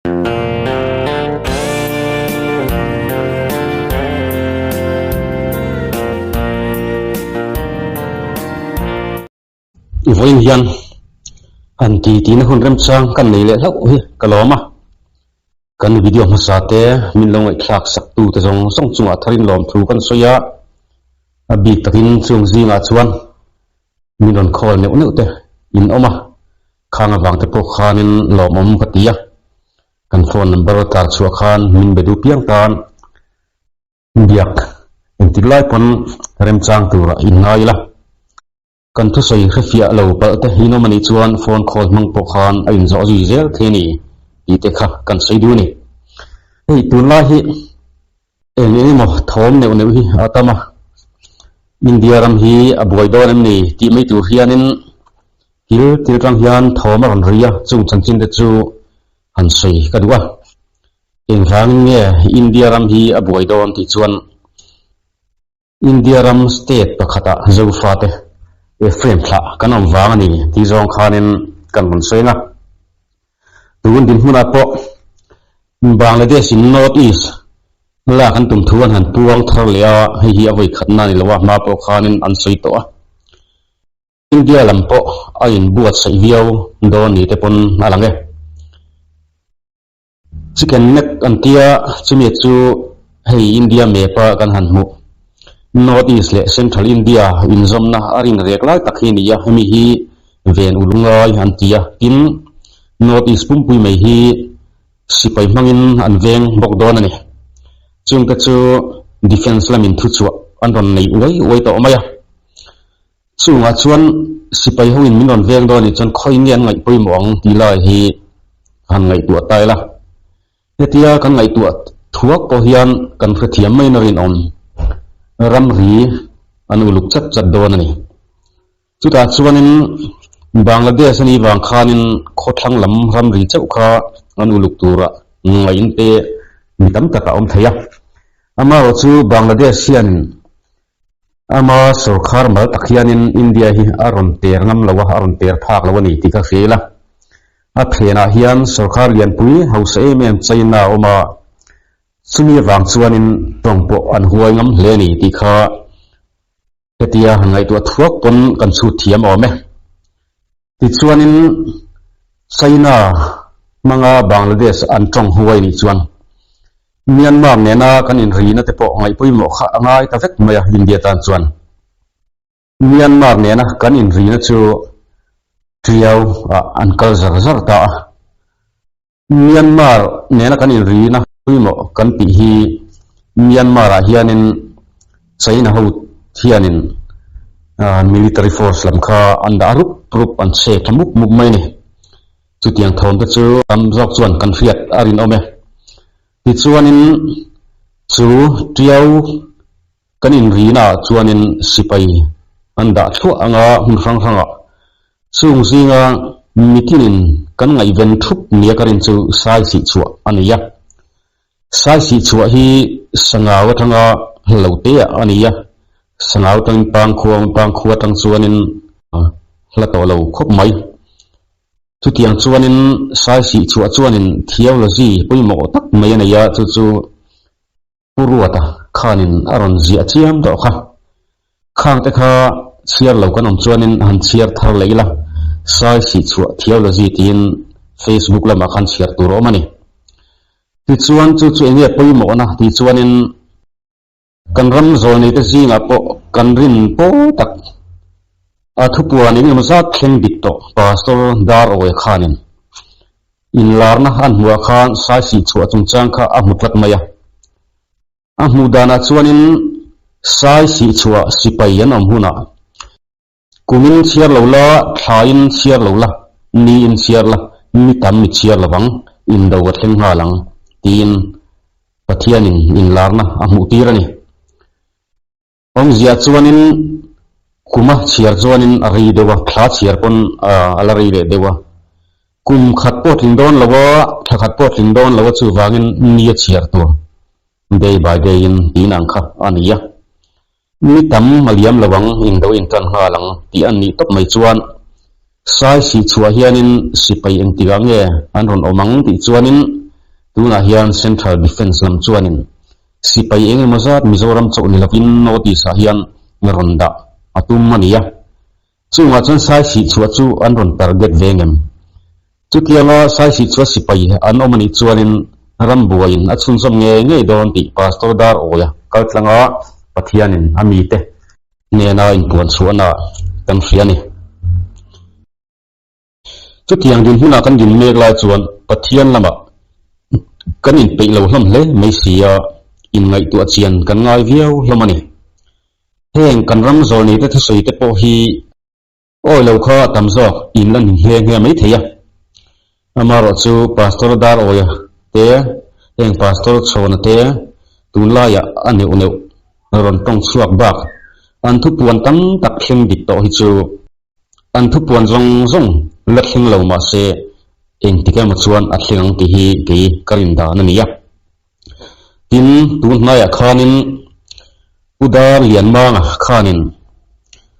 Vawiin hian han ti tihna hun remchang kan nei leh hlauh hi ka lawm a, kan video hmasa te min lo ngaihthlak sak tu te zawng zawng chungah tharin lawmthu kan sawi a, a bik takin chung zingah chuan min rawn call neuh neuh te in awm a, khang avang te pawh khanin lawmawm ka ti a, kan phone number tar chhuah khan min be duh piang tan. Biak, engtik lai pawn remchang tura in ngai ila. Kan thusawi hrefiah lo palh te in awm anih chuan phone call hmang pawh khan a inzawh zui zel thei a ni tih te kha kan sawi duh a ni. Hei tunlai hi eng eng emaw thawm neuh neuh hi a tam a, India ram hi a buai dawn em ni tih mai tur hianin kil til tang hian thawm a rawn ri a, chung chanchin te chu han sawi ka duh a. Engvangin nge India ram hi a buai dawn tih chuan India ram state pakhatah Zofate Ephraim thlah kan awm vang a ni tih zawng khanin kan rawn sawi ang a. Tun dinhmunah pawh Bangladesh in North East lak an tum thu an han puang thar leh a, hei hi a vawi khatna a ni lo a, hma pawh khanin an sawi tawh a. India lam pawh a inbuatsaih viau dawn ni te pawn a lang e. Chicken neck an tia chumi chu hei India map a kan han hmuh North East leh Central India inzawmna a rin rek lai tak hi a ni a, hemi hi ven ulh ngai an ti a, tin North East pumpui mai hi sipai hmangin an veng bawk dawn a ni. Chungte chu Defence lamin thuchhuah an rawn nei uai uai tawh mai a. Chungah chuan sipai hoin min rawn veng dawn nih chuan khawi nge an ngaih pawimawh ang tih lai hi ka han ngaihtuah ta ila. Hetia kan ngaihtuah thuak pawh hian kan hrethiam maiin a rinawm. Ramri an uluk chat chat dawn a ni. Chutah chuanin Bangladesh a nih vang khanin khawthlang lam ramri chauh kha an uluk turah ngaih te mi tam tak a awm thei a. Amaherawhchu Bangladesh hianin Ama sorkar mal tak hianin India hi a rawn ter ngam lo a, a rawn ter phak lo a ni tih ka hria ila. A phenah hian sorkar lianpui hausa em em China a awm a, chumi avang chuanin tawng pawh an huai ngam hle a ni tih kha hetia han ngaihtuah thuak pawn kan chhut thiam awm e. Tichuanin China hmanga Bangladesh an tawng huai nih chuan Myanmar nena kan inrina te pawh ngaihpawimawh kha a ngai ta vek mai a India tan chuan. Myanmar nena kan inrina chu Tiau ah an kal zar zar ta a. Myanmar nena kan inrina pawimawh kan tih hi Myanmar ah hianin China ho hianin military force lam kha an dah rup rup an che tha mup mup mai a ni. Chutiang thawm te chu tam zawk chuan kan hriat a rinawm e. Tichuanin chu Tiau Kan inrina ah chuanin sipai an dah thluah anga hmun hrang hrangah chung zinga mitinin kan ngaihven thup nia ka rin chu sai sih chhuah a ni a. Sai sih chhuah hi Sangau atanga hlo te ah a ni a, Sangau atangin Pangkhua Pangkhua atang chuanin hla tawh lo khawp mai. Chutiang chuanin sai sih chhuah chuanin theology pawimawh tak mai a nei a, chu chu Pu Ruata khanin a rawn ziah chiam tawh kha. Khangte kha chhiar lo kan awm chuanin han chhiar thar leh ila, Sai Sihchhuah Theology tiin Facebook lamah khan chhiar tur a awm a ni. Tichuan chu chu enge pawimawhna tih chuanin kan ram zawlneite zingah pawh kan rin pawl tak a thupuan eng emaw zat thleng dik tawh Pastor Dar Awi khanin Inlarna an hmuhah khan saisih chhuah chungchang kha a hmu tlat mai a. A hmuh danah chuanin saisih chhuah sipai an awm hunah kumin chhiar lo la, thlaiin chhiar lo la, niin chhiar la, mi tam mi chhiar lovang, indo a thleng nghal ang tiin Pathianin inlarna a hmuhtir a ni. Awmzia chuanin kuma chhiar chuanin a rei deuh a, thla chhiar pawn a la rei leh deuh a. Kum khat pawh tling dawn lo a, thla khat pawh tling dawn lo a chuvangin ni a chhiar tur day by day in tiin ang kha a ni a. Ni tam a liam lo ang, indo intan nghal ang tih a nih tawp mai chuan sai sih chhuah hianin sipai engtikah nge an rawn awm ang tih chuanin. Tunah hian Central Defence lam chuanin sipai eng emaw zat Mizoram chauh ni lovin North East ah hian rawn dah a tum a ni a. Chungah chuan Saisih chhuah chu an rawn target ve ngem. Chutianga Saisih chhuah sipai an awm a nih chuanin rambuaiin a chhunzawm ngei ngei dawn tih Pastor Dar Awia kaltlanga Pathianin a mite hnena inpuan chhuahna kan hria a ni. Chutiang dinhmunah kan din mek lai chuan Pathian lamah kan inpeih lo hlawm hle mai si a, inngaihtuah chian kan ngai viau hlawm a ni. Heng kan ram zawlneite thusawi te pawh hi awi lo kha a tam zawk in la ni nghe nghe mai thei a. Amaherawh chu Pastor Dar Awia te, heng Pastor Chhawna te tunlaiah a neuh neuh rawn tawng chhuak bak an thupuan tam tak thleng dik tawh hi chu An thupuan zawng zawng la thleng lo mah se engtik emaw chuan a thleng ang tih hi kei ka rin dan a ni a. Tin, tun hnaiah khanin Pu Dar Lianmanga khanin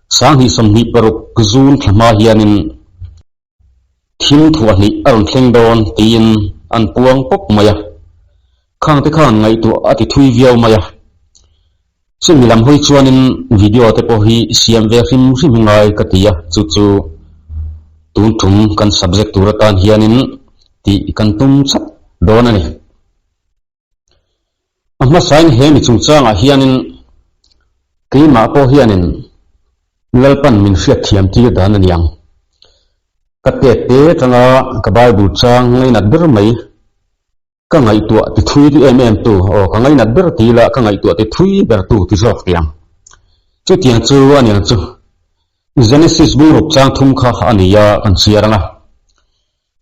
2026 June thla hma hianin thim thuahhnih a rawn thleng dawn tiin an puang pawp mai a. Khangte khan ngaihtuah a ti thui viau mai a. Chumi lam hawi chuanin video te pawh hi siam ve hrim hrim hi ngai ka ti a, chu chu tun tum kan subject tur atan hianin tih kan tum chap dawn a ni. A hmasain he mi chungchangah hianin keimah pawh hianin Lalpan min hriatthiam tir dan a niang. Ka tet te atanga ka Bible chang ngainat ber mai. Ka ngaihtuah ti thui ti em em tu, aw ka ngainat ber ti ila ka ngaihtuah ti thui ber tu ti zawk ti ang. Chutiang chu a niang chu Genesis bungruk chang thum kha a ni a kan chhiar ang a.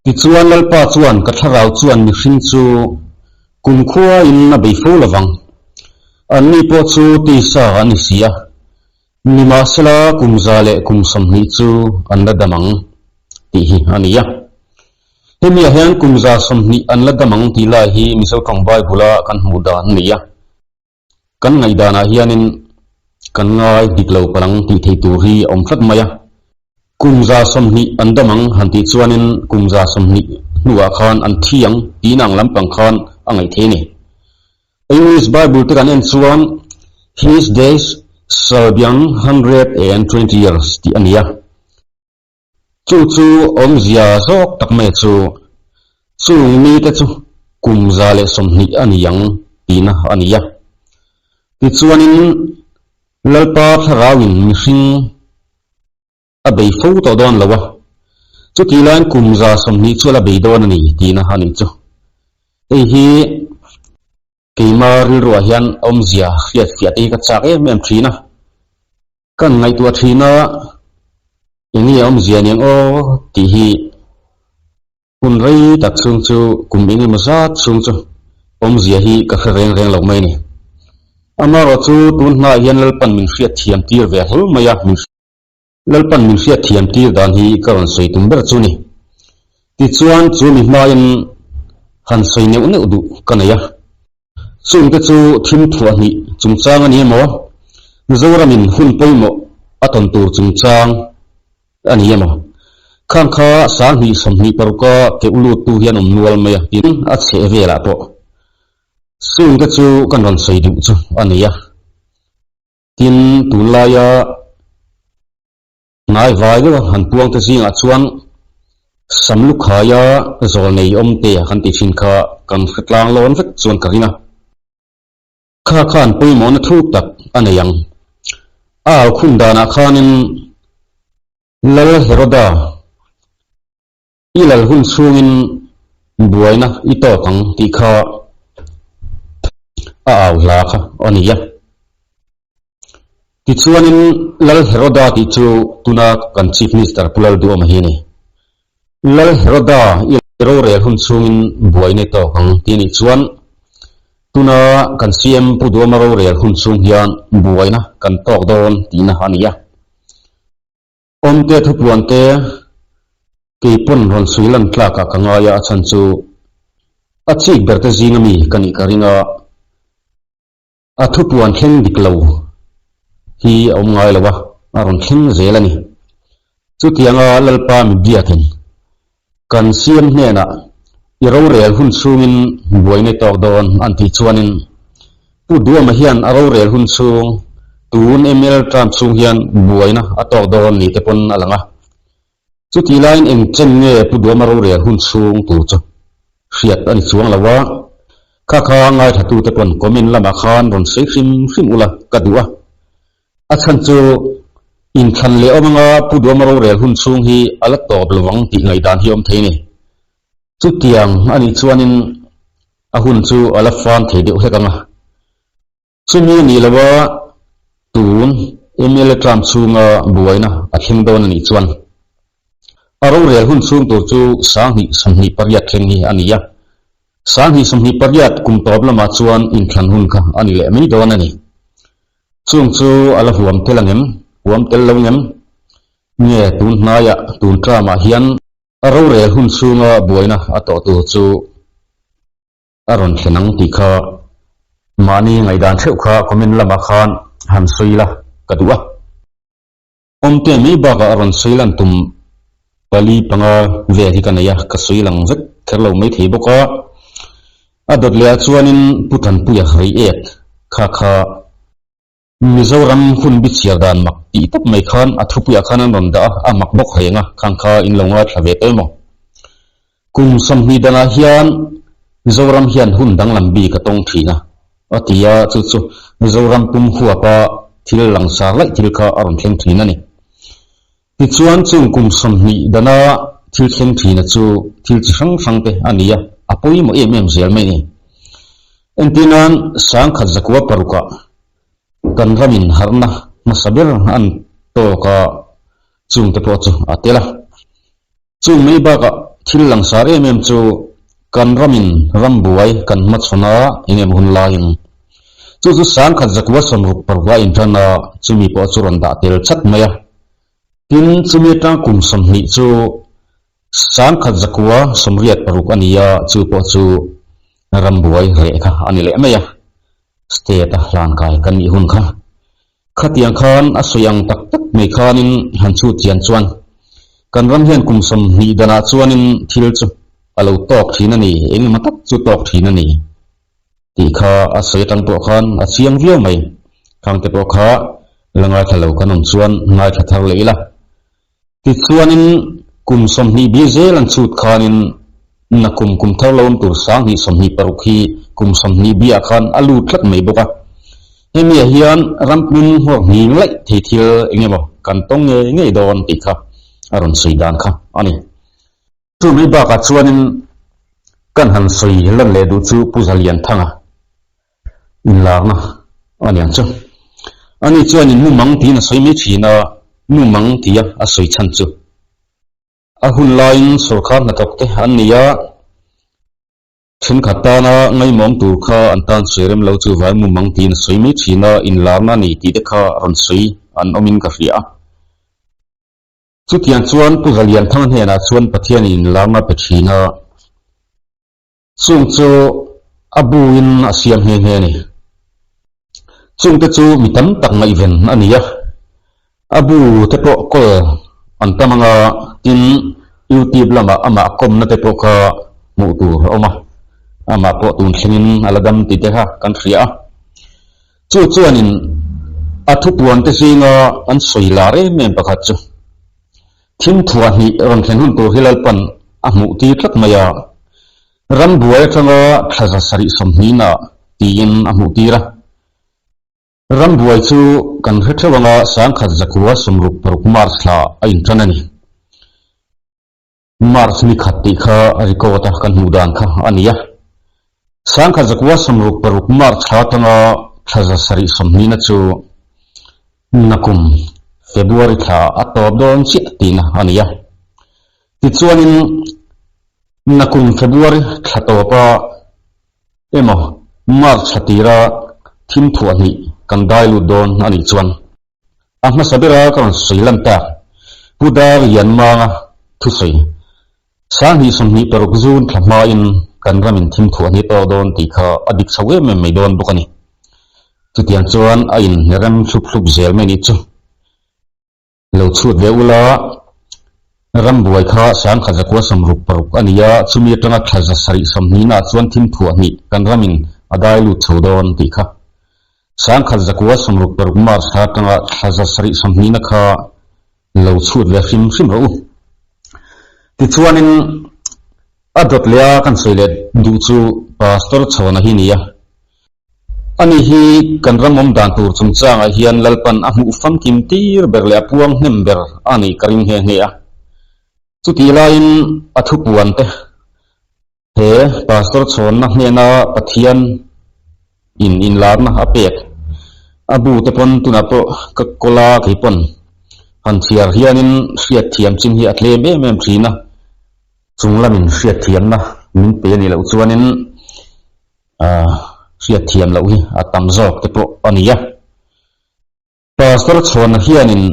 Tichuan Lalpa chuan ka thlarau chuan mihring chu kumkhua in a bei fo lovang. Anni pawh chu tisa an ni si a. Nimahsela kum za leh kum 20 chu an la dam ang tih hi a ni a. Hemiah hian kum 20 an la dam ang tih lai hi Mizo tawng Bible-a kan hmuh dan a ni a. Kan ngaihdanah hianin kan ngai dik lo palh ang tih theih tur hi a awm tlat mai a. Kum 20 an dam ang han tih chuanin kum 20 hnuah khan an thi ang tihna ang lampang khan a ngaih theih a ni. English Bible te kan en chuan His days shall be an 120 years tih a ni a. Chu chu awmzia zawk tak mai chu chung mite chu kum 120 a ni ang tihna a ni a. Tichuanin Lalpa thlarauin mihring a bei fo tawh dawn lo a, chutih laiin kum 20 chu a la bei dawn a ni tihna a nih chu. Hei hi keima rilruah hian awmzia hriatfiah te hi ka chak em em thin a. Kan ngaihtuah thin a, eng nge awmzia aniang aw tih hi hun rei tak chhung chu kum eng emaw zat chhung chu awmzia hi ka hre reng reng lo mai a ni. Amaherawh chu tun hnaah hian Lalpan min hriatthiam tir ve hlawl mai a, min Lalpan min hriatthiam tir dan hi ka rawn sawi tum ber chu ni. Tichuan chu mi hmain han sawi neuh neuh duh ka nei a. Chungte chu thim thuahhnih chungchang a ni emaw, Zoramin hun pawimawh a tawn tur chungchang a ni emaw, khang kha 2026 a keuh luttu hian awm nual mai a, tin a chheh velah pawh chungte chu kan rawn sawi duh chu a ni a. Tin, tunlaia Hnai vai deuha han puang te zingah chuan Samlukhaia zawl nei awm te kan tih thin kha kan hre tlang lawn vek chuan ka ring a. Kha khan pawimawhna thuk tak a nei ang. A au khum danah khanin Lal Heroda i lal hun chhungin buaina i tawk ang tih kha a au hla kha a ni a. Tichuanin Lal Heroda tih chu tuna kan Chief Minister Pu Lalduhawma hi a ni. Lal Heroda i rorel hun chhungin buaina i tawk ang tih a nih chuan tuna kan CM Pu Duhawma rorel hun chhung hian buaina kan tawk dawn tihna a ni a. Awmte thupuan te kei pawn rawn sawi lan tlakah ka ngai a, a chhan chu a chik ber te zing ami ka nih ka ring a, a thupuan thleng dik lo hi a awm ngai lo a, a rawn thleng zel a ni. Chutianga Lalpa mi biakin kan siam hnenah. I rorel hun chhungin buaina i tawk dawn an tih chuanin Pu Duama hian a rorel hun chhung tun mla term chhung hian buaina a tawk dawn ni te pawn a lang a. Chutih laiin eng chen nge Pu Duama rorel hun chhung tur chu hriat a ni chuang lo a, kha kha ngaithlatute pawn comment lamah khan rawn sawi hrim hrim ula ka duh a. A chhan chu inthlan leh awm anga Pu Duama rorel hun chhung hi a la tawp lo ang tih ngaihdan hi a awm thei a ni. Chutiang a nih chuanin a hun chu a la fam thei deuh hlek ang a. Chumi a nih loha tun mla term chhunga buaina a thleng dawn a nih chuan a rorel hun chhung tur chu 2028 thleng hi a ni a. 2028 kum tawp lamah chuan inthlan hun kha a ni leh mai dawn a ni. Chung chu a la huam tel ang em? Huam tel lo ngem? Nge tun hnaiah tun term-ah hian A rorel hun chhunga buaina a tawh tur chu a rawn thlen ang tih kha mahni ngaihdan theuh kha comment lamah khan han sawi la ka duh a. Awmte mai bakah a rawn sawi lan tum pali panga vel hi ka nei a, ka sawi lang vek kher lo mai thei bawk a. A dawt leh ah chuanin Pu Tanpuia Reiek kha kha Mizoram hun bi chhiar dan mak tih tawp mai khan a thupuiah khan an rawn dah a, a mak bawk reng a, khang kha in lo ngaithla ve tawh emaw? Kum 20 danah hian Mizoram hian hun danglam bik a tawng thin a, a ti a, chu chu Mizoram pum huapa thil langsar laih thil kha a rawn thleng thin a ni. Tichuan chung kum 20 dana thil thleng thina chu thil chi hrang hrang te a ni a, a pawimawh em em zel mai a ni. Entirnan 1106-ah kan ramin harhna hmasa ber an tawk a, chung te pawh chu a tel a. Chung mai bakah thil langsar em em chu kan ramin rambuai kan hmachhawn a eng em hun laiin chu chu 1166 a intan a, chumi pawh chu rawn dah tel chat mai a. Tin, chumi atang kum 20 chu 1986 a ni a, chu pawh chu rambuai reh kha a ni leh mai a, state a hlankai kan nih hun kha. Khatiang khan a sawi ang tak tak mai khanin han chhut chian chuan kan ram hian kum 20 danah chuanin thil chu a lo tawk thin a ni, engemaw tak chu tawk thin a ni tih kha a sawi atang pawh khan a chiang viau mai. Khangte pawh kha la ngaithla lo kan awm chuan ngaithla thar leh ila. Tichuanin kum 20 bi zel an chhut khanin na kum kum thar lo awm tur 2026 hi kum 20 biah khan a lut tlat mai bawk a. Hemi ah hian ram pum nghawk nghing laih thei thil eng emaw kan tawng ngei ngei dawn tih kha a rawn sawi dan kha a ni. Chu mai bakah chuanin kan han sawi lan leh duh chu Pu Zalianthanga inlarna a ni ang chu. Ani chuanin mumang tiin a sawi mai thin a, mumang tia a sawi chhan chu a hun laiin sawrkar hnathawk te an ni a, thenkhat tana ngaimawm tur kha an tan sawi rem lo chu vai mumang tiin a sawi mai thin a, inlarna a ni tih te kha rawn sawi an awmin ka hria a. Chutiang chuan Pu Zalianthanga hnenah chuan Pathianin inlarna pe thin a. Chung chu a buin a siam nghe nghe a ni. Chungte chu mi tam tak ngaihven a ni a, a bu te pawh kawl an tam anga tin YouTube lamah amah kawmna te pawh kha hmuh tur a awm a, amah pawh tun thlengin a la dam tih te kha kan hria a. Chu chuanin a thupuan te zinga an sawi lar em em pakhat chu Thim thua hnih rawn thlen hun tur hi Lalpan a hmuh tir tlat mai a, ram buai atanga thlaza sarih sawmhnihna tiin a hmuh tir a. Ram buai chu kan hre theuh anga 1966 March thla a intan a ni. March ni khat tih kha record a kan hmuh dan kha a ni a. 1966 March thla atanga thlaza sarih sawmhnihna chu Nakum February thla a tawp dawn chiah tihna a ni a. Tichuanin nakum February thla tawpa emaw March thla tira thim thuah hnih kan dai lut dawn a nih chuan a hmasa bera ka rawn sawi lan tak Pu Dar Lianmanga thusawi 2026 June thla hmain kan ramin thim thuah hnih tawk dawn tih kha a dik chho em em mai dawn bawk a ni. Chutiang chuan a inhnerem hlup hlup zel mai nih chu. Lo chhut ve ula. Rambuai kha 1160 a ni a, chumi atanga thla 720 ah chuan thim thuah hnih kan ramin a dai lut chho dawn tih kha. 1166 March thla atanga thla 720 na kha lo chhut ve hrim hrim rawh u. Tichuanin a dawt leh a kan sawi leh duh chu Pastor Chhawna hi ni a. Ani hi kan ram awm dan tur chungchangah hian Lalpan a hmuh famkim tir ber leh a puang hnem ber a nih ka ring nghe nghe a. Chutih laiin a thupuan te he Pastor chhawnna hnena Pathian in inlarna a pek a bu te pawn tunah pawh ka kawl a kei pawn han chhiar hianin hriatthiam chin hi a tlem em em thin a, chung lamin hriatthiamna min pe a nih loh chuanin hriatthiam loh hi a tam zawk te pawh a ni a. Pastor Chhuana hianin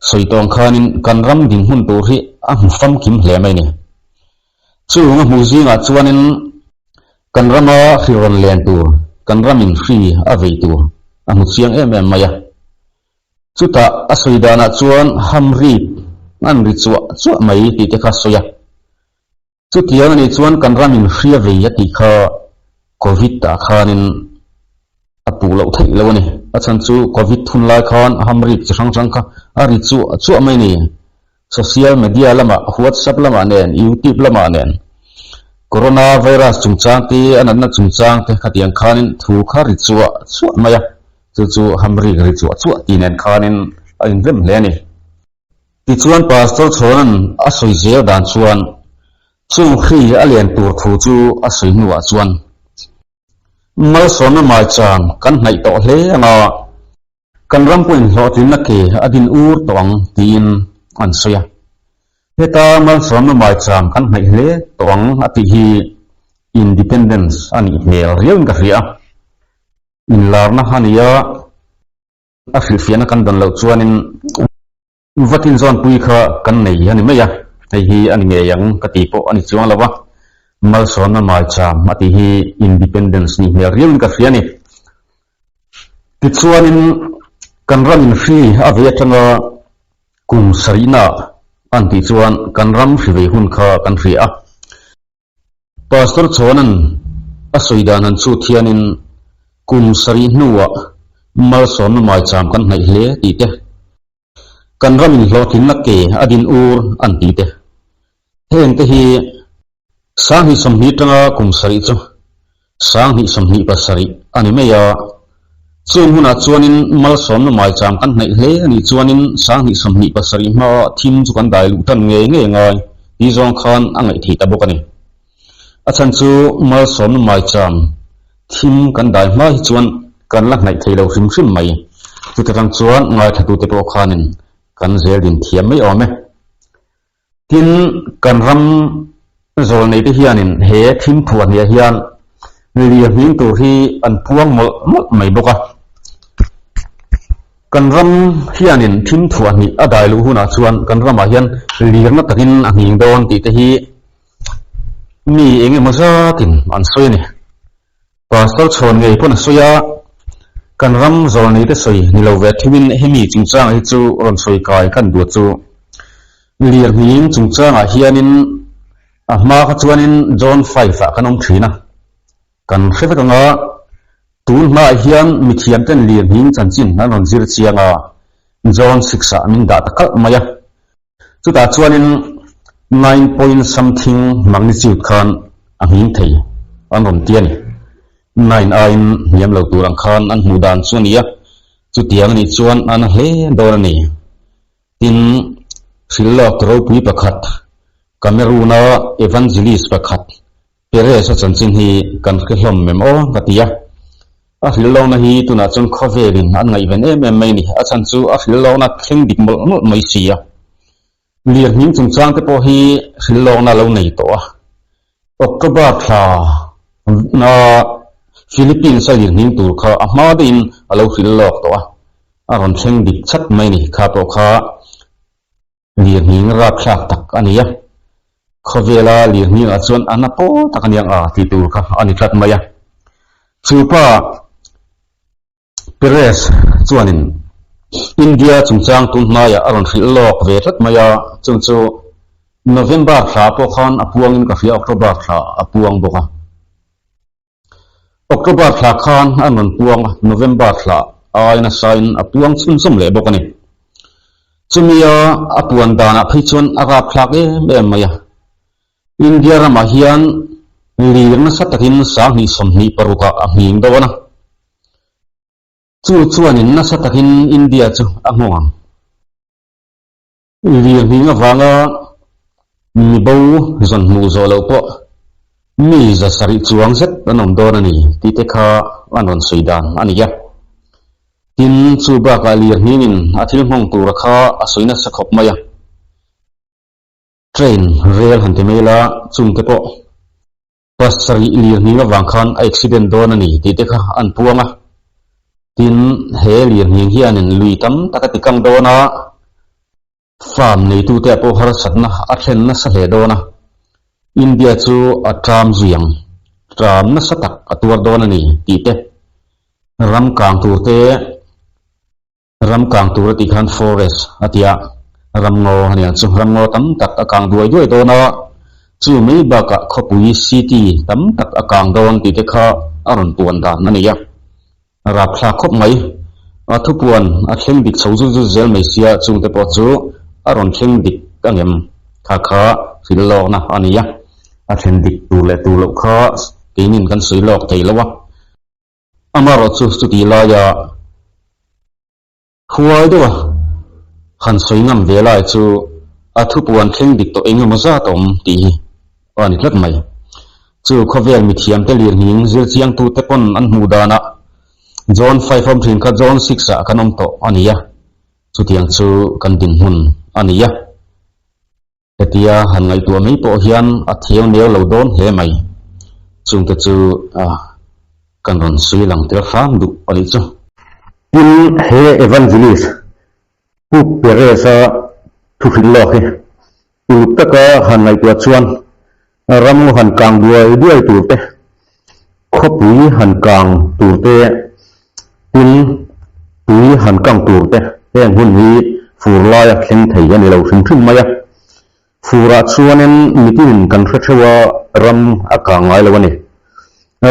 sawi tawng khanin kan ram dinhmun tur hi a hmu famkim hle mai ni. Chung a hmuh zingah chuanin kan rama hri rawn len tur, kan ramin hri a vei tur a hmu chiang em em mai a. Chutah a sawi danah chuan hamrip an ri chuah chuah mai tih te kha a sawi a. Chutiang a nih chuan kan ramin hria vei a tih kha Covid ah khanin a puh loh theih lo a ni. A chhan chu Covid hun lai khan hamrik chi hrang hrang kha a ri chuah chuah mai a ni. Social media lamah, WhatsApp lamah nen, YouTube lamah nen Corona virus chungchang te, a natna chungchang te khatiang khanin thu kha ri chuah chuah mai a. Chu chu hamrik ri chuah chuah tih nen khanin a inrem hle a ni. Tichuan Pastor Chhawna'n a sawi zel dan chuan chung hri a lian tur thu chu a sawi hnuah chuan malsawmna maicham kan hnaih tawh hle ang a, kan ram pawhin hlawhtlinna ke a din ur tawh ang tiin an sawi a. Heta malsawmna maicham kan hnaih hle tawh ang a tih hi Independence a nih hmel riauin ka hria a, inlarna a ni a. A hrilhfiahna kan dawn loh chuanin vatin zawnpui kha kan nei a ni mai a, hei hi a ni ngei ang ka tih pawh a ni chuang lo a, malsawmna maicham a tih hi Independence nih hmel riauin ka hria a ni. Tichuanin kan ram inhri a vei atanga kum sarihna an tih chuan kan ram hri vei hun kha kan hria a. Pastor Chhawna'n a sawi dan han chhut hianin kum sarih hnuah malsawmna maicham kan hnaih hle tih te, kan ramin hlawhtlinna ke a din ur an tih te, heng te hi 2020 tanga kum sarih chu 2027 a ni mai a, chung hunah chuanin malsawmna maicham kan hnaih hle a nih chuanin 2027 hmaa thim chu kan dai luh tan ngei ngei ngai tih zawng khan a ngaih theih ta bawk a ni. A chhan chu malsawmna maicham thim kan dai hma hi chuan kan la hnaih thei lo hrim hrim mai. Chuta tang chuan ngaithlatute pawh khanin kan zel din thiam mai awm e. Tin, kan ram zawlneite hianin he thim phuahniah hian lir hming tur hi an puang mawlh mawlh mai bawk a. Kan ram hianin thim phuahnih a dai luh hunah chuan kan ramah hian lirna takin a nghing dawn tih te hi mi eng emaw zatin an sawi a ni. Pastor chhawn ngei pawn a sawi a, kan ram zawlneite sawi ni lo ve thungin hemi chungchangah hi chu rawn sawi kai kan duat chu. Lirhming chungchangah hianin a hma kha chuanin John 5 ah kan awm thin a, kan hre vek ang a, tun hmaah hian mithiamten lirhming chanchin an rawn zir chiang a, John 6 ah min dah ta kalh mai a. Chutah chuanin nine point something magnitude khan a nghing thei an rawn ti a ni. Nine aiin hniam lo tur ang khan an hmuh dan chu a ni a, chutiang a nih chuan a na hle dawn a ni. Tin, hrilhlawk ropui pakhat, Cameroon-a evangelist pakhat Perez-a chanchin hi kan hre hlawm mem aw ka ti a. A hrilhlawkna hi tunah chuan khawvelin an ngaihven em em mai a ni. A chhan chu a hrilhlawkna thleng dik mawlh mawlh mai si a. Lirhming chungchang te pawh hi hrilhlawkna a lo nei tawh a. October thla na Philippines-a lirhming tur kha a hma deuhin a lo hrilhlawk tawh a. A rawn thleng dik chat mai a ni. Kha pawh kha Lirhming rapthlak tak a ni a, khawvela lirhmingah chuan a na pawl tak a niang a tih tur kha a ni tlat mai a. Chu pa Perez chuanin India chungchang tun hnaiah a rawn hrilh lawk ve tlat mai a, chung chu. November thla pawh khan a puangin ka hria, October thla a puang bawk a. October thla khan an rawn puang a, November thla ai nasain a puang chhunzawm leh bawk a ni. Chumia a puan danah phei chuan a rapthlak em em mai a. India ramah hian lir nasa takin 2026 ah a nghing dawn a. Chu chuanin nasa takin India chu a nghawng ang. Lir nghing avanga mi bo zawn hmuh zawh loh pawh mi 700 chuang zet an awm dawn a ni tih te kha an rawn sawi dan a ni a. Tin, chu bakah lir nghingin a thil nghawng tura kha a sawi nasa khawp mai a. Train rel han ti mai la, chungte pawh 7 lir nghing avang khan a accident dawn a ni tih te kha an puang a. Tin, he lir nghing hianin lui tam tak a ti kang dawn a, farm neitute ah pawh harsatna a thlen nasa hle dawn a. India chu a ṭam zui ang, ṭam nasa tak a tuar dawn a ni tih te, ram kang tur te, Ram kang tur a tih khan forest a ti a, ram ngaw a ni ang chu. Ram ngaw tam tak a kang duai duai dawn a, chu mai bakah khawpui city tam tak a kang dawn tih te kha a rawn puan dan a ni a. Rapthlak khawp mai. A thupuan a thleng dik chho zut zut zel mai sia chungte pawh chu a rawn thleng dik angem kha kha hrilh lawkna a ni a. A thlen dik tur leh tur loh kha keinin kan sawi lawk thei lo a. Amaherawh chu chutih laia huai deuha han sawi ngam ve lai chu a thupuan thleng dik tawh eng emaw zat a awm tih hi a ni tlat mai. Chu khawvel mithiamte lirnghing zirchiangtute pawn an hmuh danah Zone 5 awm thin kha Zone 6 ah kan awm tawh a ni a, chutiang chu kan dinhmun a ni a. Hetia han ngaihtuah mai pawh hian a thiang neu lo dawn hle mai. Chungte chu kan rawn sui lang tel hram duh a nih chu. Tin, he Evangelist Pu Perez-a thuhrilh lawk hi uluk taka han ngaihtuah chuan ram han kang duai duai tur te, khawpui han kang tur te, tin tui han kang tur te heng hun hi fur laia thleng thei a ni lo hrim hrim mai a. Furah chuanin mitinin kan hre theuh a, ram a kang ngai lo a ni.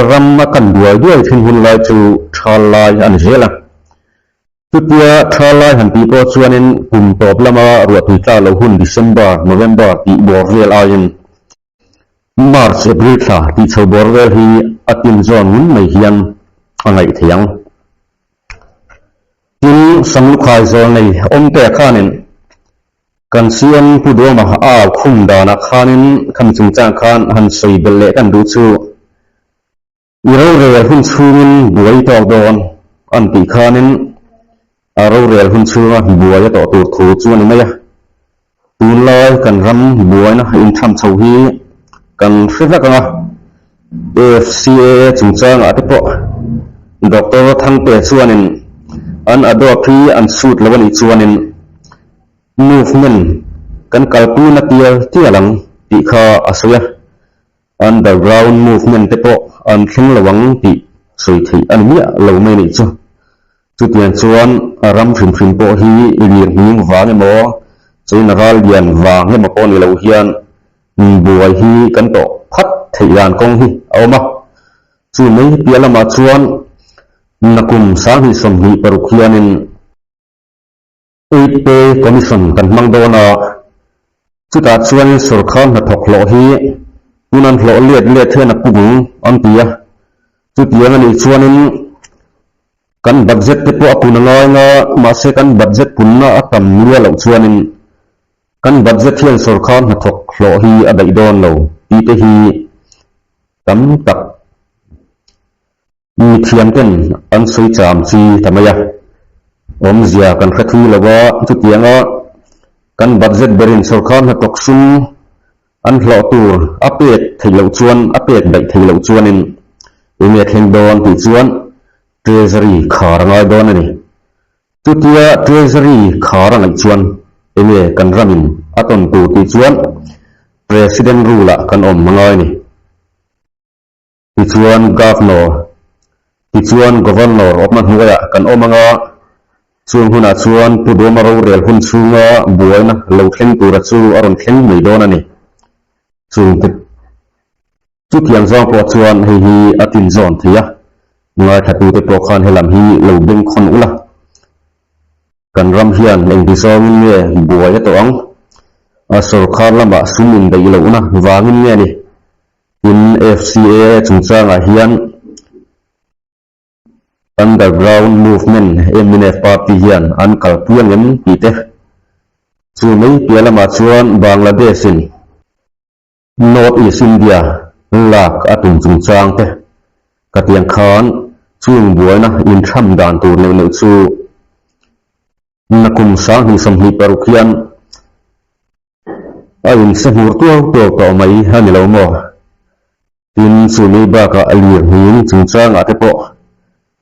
Ram a kan duai duai thin hun lai chu thal lai a ni zel a. Chutia tha lai han tih pawh chuanin kum tawp lama ruahtui tla lo hun December, November tih bawr vel aiin March, April thla tih chho bawr vel hi a tin zawn ngun mai hian a ngaih thei ang. Tin, Sanglukhai zawl nei awmte khanin kan CM Pu Duama a au khum danah khanin khami chungchang khan han sawi belh leh kan duh chu. I rorel hun chhungin buai tawk dawn an tih khanin a rorel hun chhunga buai a tawh tur thu chu a ni mai a. Tunlai kan ram buaina intham chho hi kan hre vek ang a, AFCAA chungchangah te pawh Doctor Thangte chuanin an adopt hi an sut lo a nih chuanin movement kan kalpui na tial tial ang tih kha a sawi a. Underground movement te pawh an thleng lo ang tih sawi theih a ni miah lo mai nih chu. Chutiang chuan ram hrim hrim pawh hi lir hming vang emaw, China ral lian vang emaw pawh ni lo hian buai hi kan tawh phat theih dan kawng hi a awm a. Chu mai piah lamah chuan nakum 2026 hianin, Eight Pay Commission kan hmang dawn a, chutah chuanin sawrkar hnathawk hlawh hi tun an hlawh let let hian a pung an ti a, chutiang a nih chuanin kan budget te pawh a pun a ngai nga, mahse kan budget punna a tam nia loh chuanin kan budget hian sawrkar hnathawk hlawh hi a daih dawn lo tih te hi tam tak Mithiam ten an sawi cham chi ta mai a, awmzia kan hre thui lo a, chutianga kan budget berin sawrkar hnathawk sum an hlawh tur a pek theih loh chuan a pek daih theih loh chuanin enge thleng dawn tih chuan Treasury khar a ngai dawn a ni. Chutia Treasury khar a ngaih chuan enge kan ramin a tawn tur tih chuan President rule ah kan awm a ngai a ni. Tichuan Governor, tichuan Governor awmna hnuaiah kan awm ang a, Chung hunah chuan Pu Duama rorel hun chhunga buaina lo thleng tura chu a rawn thleng mai dawn a ni. Chungte chutiang zawng pawh chuan hei hi a tinzawn thei a, ngaithlatute pawh khan helam hi lo bengkhawn ula. Kan ram hian engti zawngin nge buai a tawh ang? A sorkar lamah sum indaih lohna vangin nge ni? Tin, FCAA chungchangah hian Underground Movement mnf party hian an kalpui ang em tih te chu mai piah lamah chuan Bangladesh-in North East India lak a tum chungchang te ka tiang khan chung buaina intham dan tur neuh neuh chu nakum 2026 hian a inse hmur tuau tuau tawh mai a ni lo maw? Tin, chumi bakah lir nghing chungchangah te pawh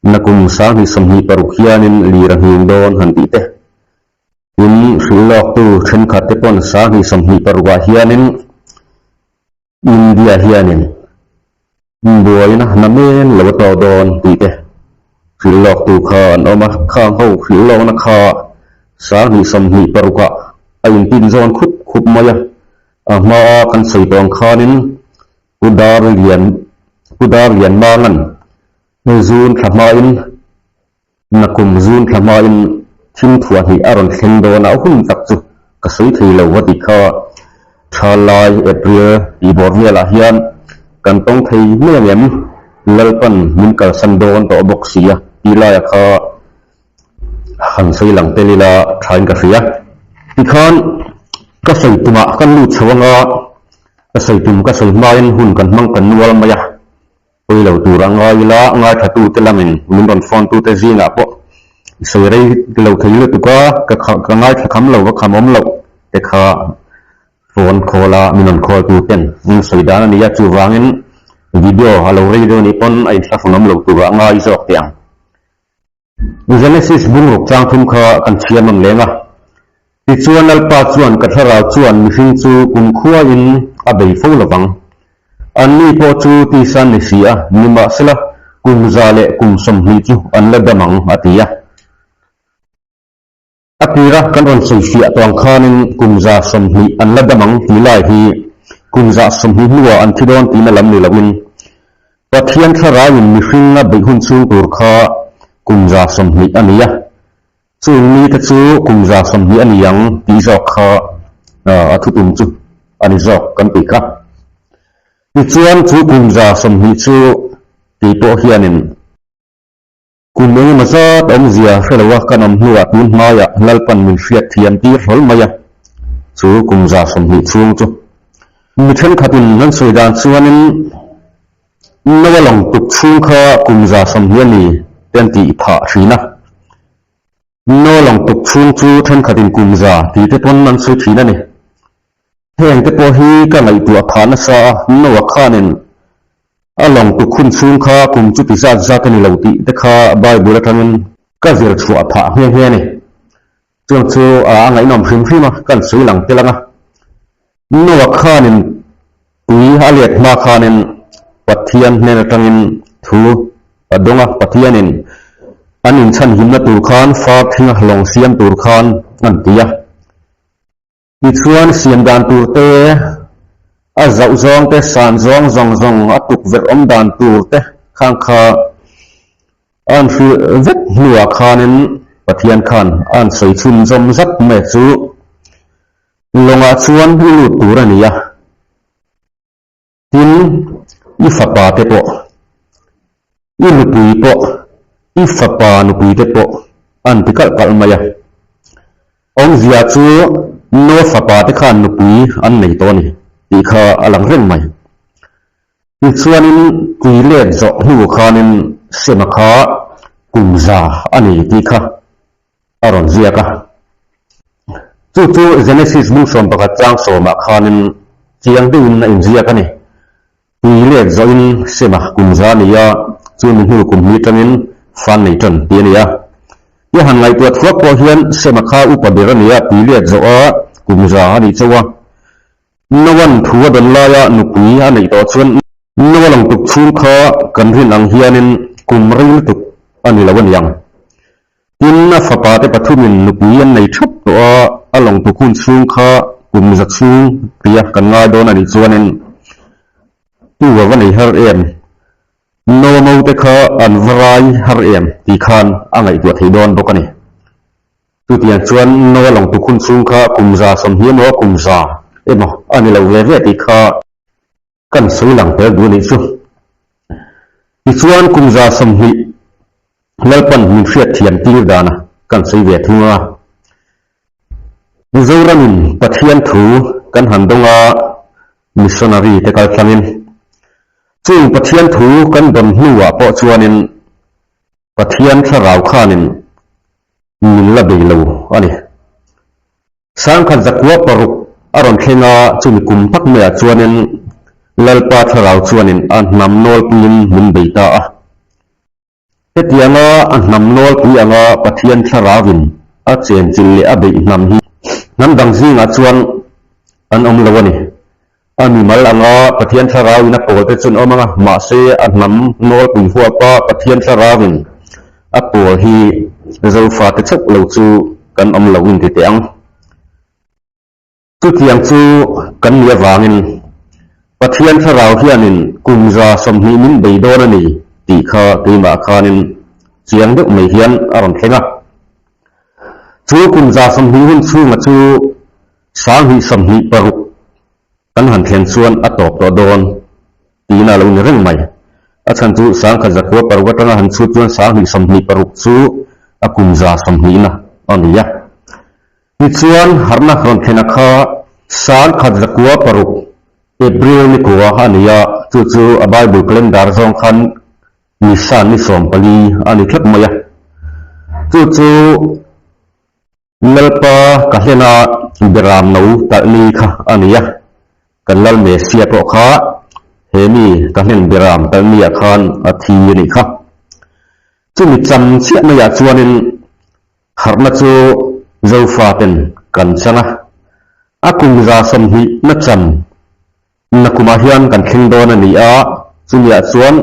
nakum 2026 hianin lir a nghing dawn han tih te. Tin, hrilh lawktu thenkhat te pawn 2026 ah hianin India hianin buaina na men lo a tawh dawn tih te hrilh lawktu kha an awm a. Khang ho hrilh lawkna kha 2026 ah a intinzawn khup khup mai a. A hmaa kan sawi tawh ang khanin Pu Darlian Pu Darlian Mangan zun thla hmain Nakum zun thla hmain thim thuah hnih a rawn thleng dawn a, hun tak chu ka sawi thei lo va tih kha tha lai April tih bawr velah hian kan tawng thei mai ang em? Lalpan min kalsan dawn tawh bawk si a tih laia kha han sawi lang tel ila thain ka hria. Tikhan ka sawi tumah kan lut chho anga ka sawi tum ka sawi hmain hun kan hmang kan nual mai a. Pawi lo tur a ngai ila, ngaithlatute lamin min rawn phone tute zingah pawh i sawi rei lo thei lutuk a, ka ka ngaithla kham lo, ka kham awm loh te kha phone call a min rawn call tu ten min sawi dan a ni a, chuvangin video a lo rei deuh anih pawn a inthlahrun awm lo tur a ngai zawk teh ang. Genesis bungruk chang thum kha kan chhiar nawn leng a. Tichuan Lalpa chuan ka thlarau chuan mihring chu kumkhuain a bei fo lovang. Anni pawh chu tisa ni si a, nimahsela kum 120 chu an la dam ang, a ti a. A tira kan rawn sawifiah tawh ang khanin kum 120 an la dam ang tih lai hi kum 120 hnuah an thi dawn tihna lam ni loin Pathian thlarauin mihring a beih hun chhung tur kha kum 120 a ni a, chung mite chu kum 120 a ni ang tih zawk kha a thutum chu a ni zawk kan tih kha. Tichuan chu kum 120 chu kei pawh hianin Kum engemaw zat awmzia hre lo a kan awm hnuah tun hmaiah Lalpan min hriat thiam tir hlawl mai a, chu kum 120 chhung chu. Mi thenkhatin an sawi dan chuanin Noa lawng tuk chhung kha kum 120 a ni te an tih phah thin a. Noa lawng tuk chhung chu thenkhatin kum za tih te pawn an sawi thin a ni. Heng te pawh hi ka ngaihtuah phah nasa a, Noa khanin a lawng tuk hun chhung kha kum chuti zat zat a ni lo tih te kha Bible atangin ka zir chhuah phah nghe nghe a ni. Chuang chu a ngaihnawm hrim hrim a, kan sawi lang tel ang a. Noa khanin tui a let hma khanin Pathian hnen atangin thu a dawng a, Pathianin an inchhanhimna tur khan far thinga lawng siam tur khan an ti a. Tichuan siam dan tur te, a zauh zawng te, san zawng zawng zawng, a tukverh awm dan tur te khang kha a an hrilh vek hnuah khanin Pathian khan a an sawi chhun zawm zat mai chu lawngah chuan i lut tur a ni a. Tin, i fapa te pawh, i nupui pawh, i fapa nupui te pawh an ti kalh kalh mai a. Awmzia chu Noa fapa te khan nupui an nei tawh a ni tih kha a lang reng mai. Tichuanin tui let zawh hnu khanin Sema kha kum za a ni tih kha a rawn ziak a. Chu chu Genesis bung 11 chang sawmah khanin chiang deuhin a inziak a ni. Tui let zawhin Sema kum za a ni a, chu mi hnu kum hnih atangin fan nei tan tih a ni a. I han ngaihtuah thuak pawh hian Sema kha upa ber a ni a, tui let zawh a kum za a nih chauh a. Noa'n thu a dawn laia nupui a neih tawh chuan Noa lang tuk chhung kha kan rin ang hianin kum rei lutuk a ni lo a niang. Tin, a fapa te pathumin nupui an nei thap tawh a, a lawng tuk hun chhung kha kum za chhung tia kan ngai dawn a nih chuanin tu a va nei har em, Noa te kha an va rai har em tih khan a ngaihtuah thei dawn bawk a ni. Chutiang chuan Noa lawng tuk hun chhung kha kum 120 emaw kum 100 emaw a ni lo ve ve tih kha Kan sawi lang tel duh a nih chu. Tichuan kum 120 Lalpan min hriat thiam tir dana kan sawi ve thung a. Mizoramin Pathian thu kan han dawng a, missionary te kal tlangin. Chung Pathian thu kan dawn hnuah pawh chuanin Pathian thlarau khanin min la bei lo a ni. 1906 a rawn thleng a, chumi kum tak maiah chuanin Lalpa thlarau chuanin a hnam nawlpuiin min bei ta a. Hetianga a hnam nawlpui anga Pathian thlarauin a chenchilh leh a beih hnam hi hnam dang zingah chuan an awm lo a ni. A mimal anga Pathian thlarauin a pawl te chu an awm ang a, mahse a hnam nawlpui huapa Pathian thlarauin a pawl hi Zofate chauh lo chu kan awm lo inti teh ang. Chutiang chu kan nih avangin Pathian thlarau hianin kum 120 min bei dawn a ni tih kha keimah khanin chiang deuh mai hian a rawn thleng a. Chu kum 120 hun chhunga chu 2026 kan han thlen chuan a tawp tawh dawn tiin a lo ni reng mai. A chhan chu 1906 atanga han chhut chuan 2026 chu a kum 120 na a ni a. Tichuan harhna rawn thlen a kha 1906 April ni kua a ni a, chu chu a Bible calendar zawng khan Nisan ni 14 a ni tlat mai a. Chu chu Lalpa ka hlen a, Beram no talh ni kha a ni a, kan Lal Mesia pawh kha he mi ka hlen Beram talh ni ah khan a thi a nih kha. Chumi cham chiah maiah chuanin harhna chu Zofa ten kan chang a, a kum 120 na cham Nakumah hian kan thleng dawn a ni a, chumiah chuan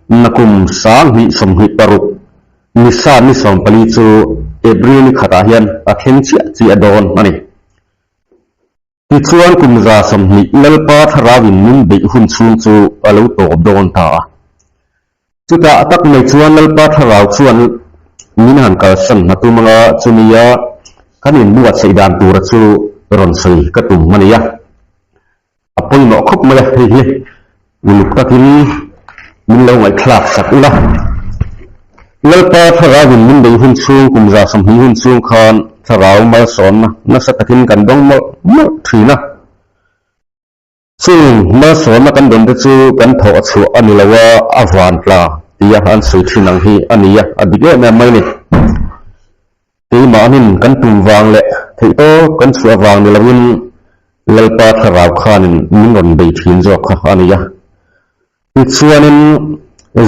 nakum 2026 Nisan ni 14 chu April ni khatah hian a thleng chiah chiah dawn a ni. Tichuan kum 120 Lalpa thlarauin min beih hun chhung chu a lo tawp dawn ta a. Chutah tak mai chuan Lalpa thlarau chuan min han kalsan hna tum anga chumia kan inbuatsaih dan tura chu rawn sawi ka tum a ni a. A pawimawh khawp mai a, hei hi uluk takin min lo ngaihthlak sak ula. Lalpa thlarauin min bei hun chhung kum 120 hun chhung khan thlarau malsawnna nasa takin kan dawng mawlh mawlh thin a. Chung malsawmna kan dawn te chu kan thawh chhuah a ni lo a, a van tla tia an sawi thin ang hi a ni a, a dik em em mai ni. Keimahnin kan tum vang leh theihtawp kan chhuah vang ni loin Lalpa thlarau khanin min rawn bei thin zawk kha a ni a. Tichuanin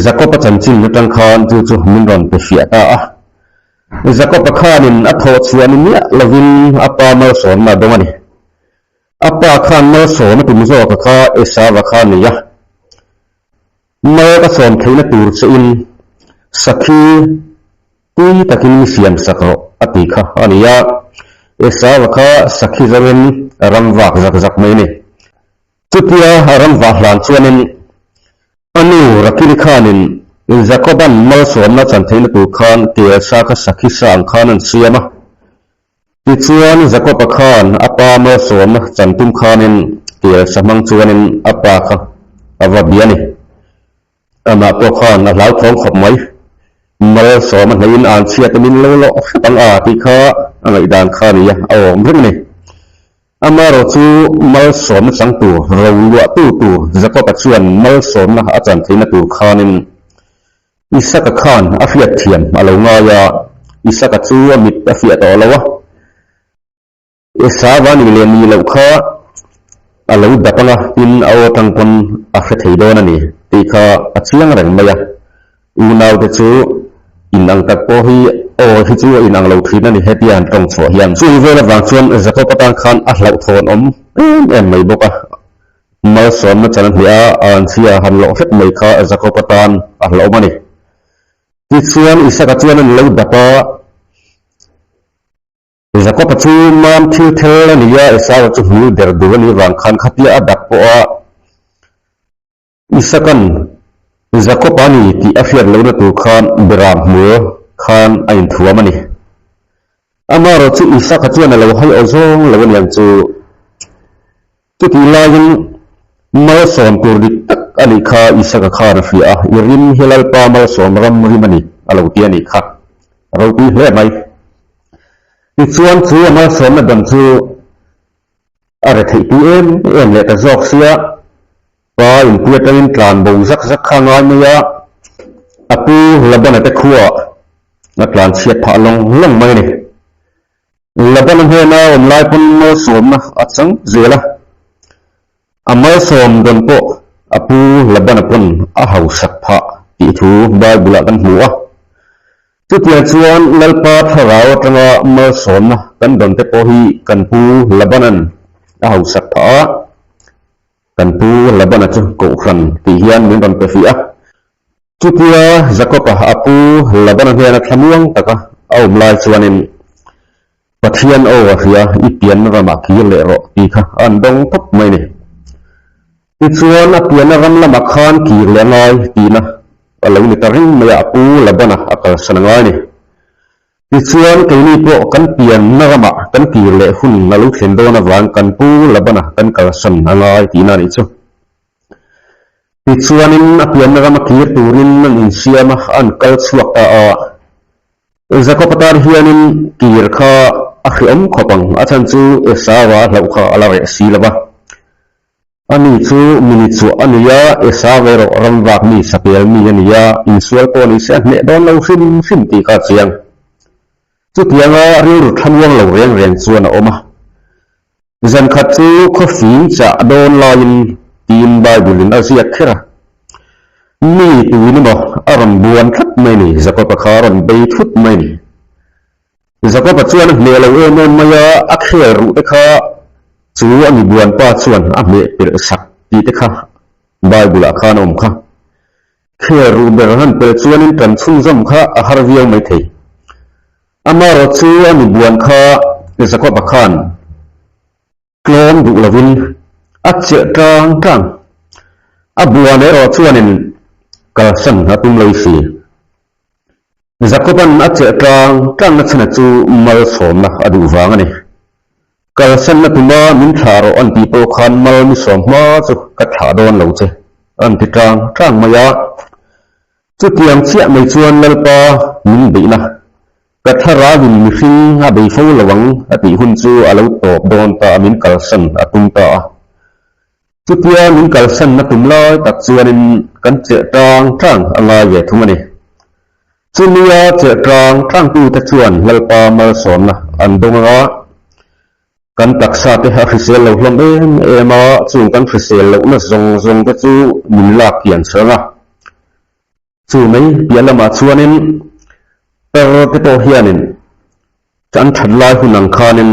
Jakob-a chanchin atang khan chu chu min rawn pe fiah ta a. Jakob-a khanin a thawh chhuah ni miah lovin a pa malsawmna a dawng a ni. A pa khan malsawm a tum zawk a kha Esava kha a nei a. Mal ka sawm theihna tur che in sakhi tui takin mi siam sak rawh a ti kha a ni a. Esava kha sakhi zawngin a ram vak zak zak mai a ni. Chutia a ram vah hlan chuanin a nu Rakili khanin Jakoban malsawmna chan theihna tur khan kelsa kha sakhi sa ang khan an siam a. Tichuan, Jakob-a khan a pa malsawmna chan tum khanin kelsa hmang chuanin a pa kha a va bia a ni. Amah pawh khan a hlauthawng khawp mai. Malsawm a hneihin an chhiat a min lo lawh hrep ang a tih kha a ngaihdan kha a ni a, a awm reng a ni. Amaherawh chu malsawmna chang tur, ro luahtu tur Jakob-a chuan malsawmna a chan theihna tur khanin Isaka khan a hriat thiam a lo ngai a, Isaka chu a mit a fiah tawh lo a, Esava nih leh nih loh kha a lo dap ang a, tin a aw atang pawn a hre thei dawn a ni tih kha a chiang reng mai a. Unaute chu in ang tak pawh hi aw hi chu a in ang lo thin a ni hetia han tawng chhuah hian. Chung vel avang chuan Jakob atan khan a hlauhthawn awm em em mai bawk a. Malsawmna chan a hnih a, a anchhia han lawh hrep mai kha Jakob atan a hlauhawm a ni. Tichuan, Isaka chuan an lo dap a. Jakob-a chu mam thil thel a ni a, Esau-a chu hmul der dur a nih vang khan khatia a dak pawh a Isaka'n Jakob-a ni tih a hriat lohna tur khan Beram hmul khan a inthuam a ni. Amaherawh chu Isaka chuan a lo hai aw zawng lo a niang chu. Chutih laiin malsawm tur dik tak a nih kha Isaka khan a hria a, I rim hi Lalpa malsawm ram rim a ni, a lo ti a nih kha. A ropui hle mai. Tichuan chu a malsawmna dan chu a retheihpui em em leh ta zawk sia, pa inpui atangin tlan bo zak zak kha a ngai mai a, a pu Labana te khuaah a tlan chhiat phah lawng lawng mai a ni. Labana hnena awm lai pawn malsawmna a chang zel a, a malsawm dawn pawh a pu Labana pawn a hausak phah tih thu Bible-ah kan hmu a. Chutiang chuan Lalpa thlarau atanga malsawmna kan dawn te pawh hi kan pu Labana'n a hausak phah a, kan pu Labana chu Kohhran tih hian min rawn pe hrih a. Chutia Jakob-a a pu Labana hnena thlamuang taka a awm lai chuanin Pathian aw a hria, i pianna ramah kir leh rawh tih kha a an dawng tawp mai a ni. Tichuan a pianna ram lamah khan kir leh a ngai tihna a lo ni ta reng mai a, a pu Labana a kalsan a ngai a ni. Tichuan keini pawh kan pianna ramah kan kir leh hun a lo thlen dawn avang kan pu Labana kan kalsan a ngai tihna a nih chu. Tichuanin a pianna rama kir turin an insiam a, an kal chhuak ta a. Jakob-a tan hianin kir kha a hreawm khawp ang, a chhan chu Esau-a a hlauh kha a la reh si lo va. Ani chu mini chuah a ni a, Esau erawh ramvak mi, sapel mi a ni a, insual pawh ni se a hneh dawn lo hrim hrim tih kha a chiang. Chutianga rilru thlamuang lo reng reng chuan a awm a. Zan khat chu khawfing chah dawn laiin tiin Bible-in a ziak kher a. Mi tuin emaw a rawn buan tlat mai ni, Jakob-a kha a rawn bei thut mai ni. Jakob-a chuan a hmeh lo em em mai a, a khel ruh te kha chu a mi buan pa chuan a hmeh pelh sak tih te kha Bible-ah khan a awm kha. Khel ruh ber han pelh chuanin tan chhunzawm kha a har viau mai thei. Amaherawh chu a mi buan kha Jakob-a khan tlawm duh lovin a chelh tlang tlang. A buan erawh chuanin kalsan a tum lo si. Jakob-a'n a chelh tlang tlangna chhana chu malsawmna a duh vang a ni. Kalsanna tuma min thlah rawh an tih pawh khan mal mi sawm hma chu ka thlah dawn lo che an ti tlang tlang mai a. Chutiang chiah mai chuan Lalpa min beihna, ka thlarauin mihring a bei fo lo ang a tih hun chu a lo tawp dawn ta a, min kalsan a tum ta a. Chutia min kalsanna tum lai tak chuanin kan chelh tang tang a ngai ve thung a ni. Chumia chelh tang tangtute chuan Lalpa malsawmna an dawng anga, Kan taksa te a hrisel lo hlawm em em a, chung kan hrisel lohna zawng zawng te chu min lak kian chhang a. Chu mai piah lamah chuanin tar te pawh hianin an that lai hun ang khanin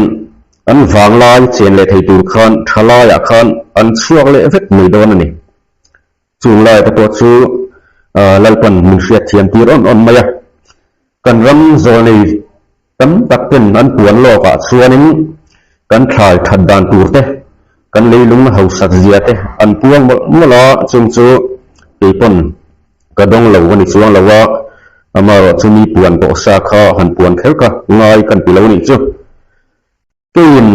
an vang lai chen leh thei tur khan tha laiah khan an chhuak leh vek mai dawn a ni. Chung lai te pawh chu Lalpan min hriat thiam tir awn awn mai a. Kan ram zawlnei tam tak ten an puan lawk ah chuanin kan thlai that dan tur te, kan leilung hausak zia te an puang mawlh mawlh a, chung chu kei pawn ka dawng lo a ni chuang lo a, amaherawh chu mi puan tawh sa kha han puan kher kha ngai kan ti lo nih chu. Keiin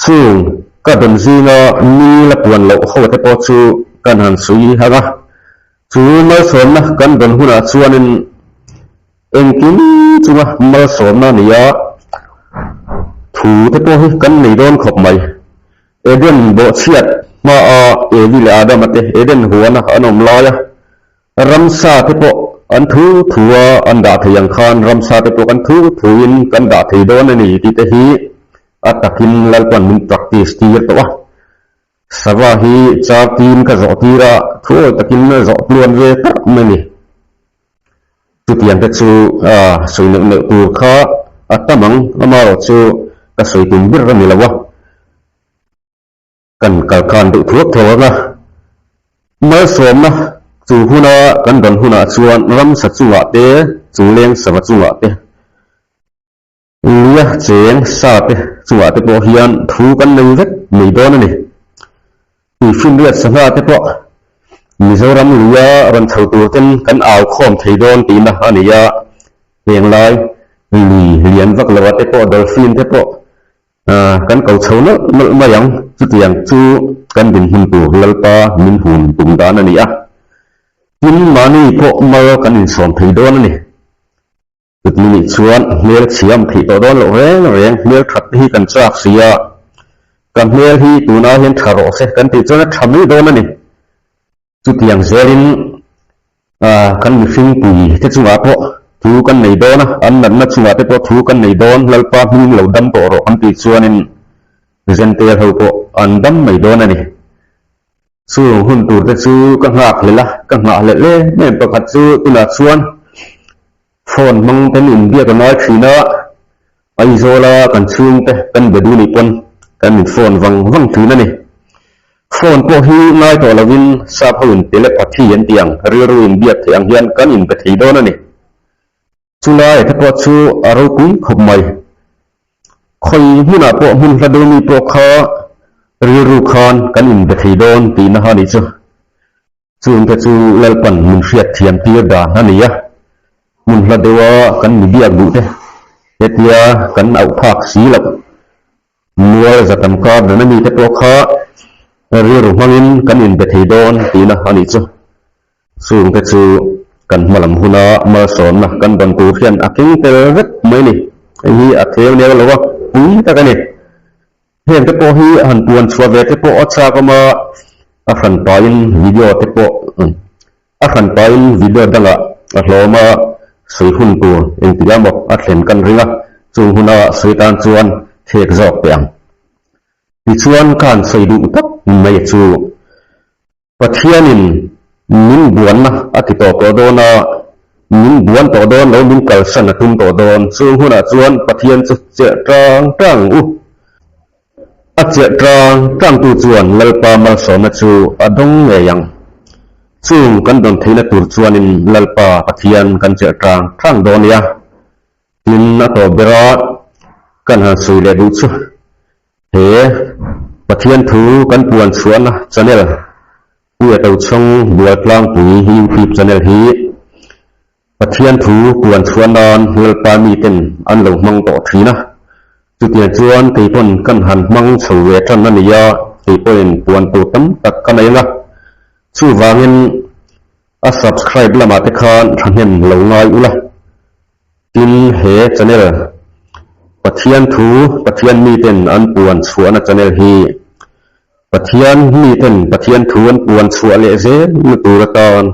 chung ka dawn zinga mi la puan loh ho te pawh chu kan han sawi ang a, chu malsawmna kan dawn hunah chuanin engkim chunga malsawmna a ni a, thu te pawh hi kan nei dawn khawp mai. Eden bawhchhiat hmaa Evi leh Adama te Eden huana an awm laia Ramsa te pawh an thu thu a an dah thei ang khan ramsa te pawh kan thu thu in kan dah thei dawn a ni tih te hi a takin Lalpan min practice tir tawh a. Sava hi char tin ka zawh tir a, thu awi takin a zawh tluan ve tak mai a ni. Chutiang te chu sawi neuh neuh tur kha a tam ang, amaherawh chu ka sawi tum ber a ni lo a. Kan kal khan deuh thuak thuak ang a, malsawmna chu huna kan dawn hunah chuan ramsa chungah te, chungleng sava chungah te. Luia cheng sa te chungah te pawh hian thu kan nei vek mai dawn a ni. Tuifinriat sangha te pawh Mizoram luia rawn chho tur ten kan au khawm thei dawn tihna a ni a, henglai lui lian vak loa te pawh dolphin te pawh kan ko chho nawlh nawlh mai ang, chutiang chu kan dinhmun tur Lalpa min hun tum dan a ni a, tin mahni pawh mal kan insawm thei dawn a ni. Chuti nih chuan hmel chhiam theih tawh dawn loh reng reng, hmel that te hi kan chak si a, ka hmel hi tuna hian tha rawh se kan tih chuan a tha mai dawn a ni. Chutiang zelin kan mihring pui te chungah pawh thu kan nei dawn a, an natna chungah te pawh thu kan nei dawn, Lalpa hming lo dam tawh rawh kan tih chuanin Zentail ho pawh an dam mai dawn a ni. Chung hun tur te chu ka nghak hlelh a, ka nghah hlelh em em pakhat chu tunah chuan phone hmang ten inbiak a ngai thin a, Aizawla kan chhungte kan be duh nih pawn kan in phone vang vang thin a ni. Phone pawh hi ngai tawh lovin sap ho in telepathy an tih ang, rilru inbiak theih ang hian kan inbe thei dawn a ni. Chulai te pawh chu a ropui khawp mai. Khawi hmunah pawh hmun hla deuh mi pawh kha rilru khan kan inbe thei dawn tihna a nih chu. Chungte chu Lalpan min hriat thiam tir dan a ni a, hmun hla deuha kan mi biak duh te hetia kan auh phak si loh. Mual zatam kar dana mite pawh kha rilru hmangin kan inbe thei dawn tihna a nih chu. Chungte chu kan hma lam huna malsawnna kan dawn tur hian a keng tel vek mai a ni. Hei hi a theu neu lo a, pui tak a ni. Heng te pawh hi han puan chhuah ve te pawh a chak awm a, a hran pahin video te pawh a hran pahin video dangah a hlawm a, sawi hun tur engtik ah maw a thlen kan ring a, chung huna sawi tan chuan thek zawk teh ang. Tichuan ka han sawi duh tak mai chu. Pathianin min buanna a ti tawh tawh dawn a, min buan tawh dawn lo, min kalsan a tum tawh dawn. Chung hunah chuan Pathian chu cherh tang tang ang u. A cherh tang tangtu chuan Lalpa malsawmna chu a dawng ngei ang. Chung kan dawn theihna tur chuanin Lalpa Pathian kan cherh tang tang dawn nia. Tin, a tawp bera kan han sawi leh duh chu he Pathian thu kan puan chhuahna channel Puia Tochhawng Bualtlangpui YouTube channel hi Pathian thu puan chhuah nan Lalpa miten an lo hmang tawh thin a. Chutiang chuan kei pawn kan han hmang chho ve tan a ni a, kei pawhin puan tur tam tak ka nei ang a. Chuvangin A subscribe lamah te khan thahnem lo ngai ula. Tin he channel Pathian thu Pathian miten an puan chhuahna channel hi Pathian miten Pathian thu an puan chhuah leh zel na tur atan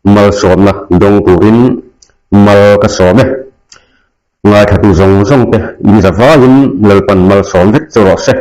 malsawmna dawng turin mal ka sawm e. Ngaithatu zawng zawng te in za vaiin Lalpan malsawm vek chu rawh se.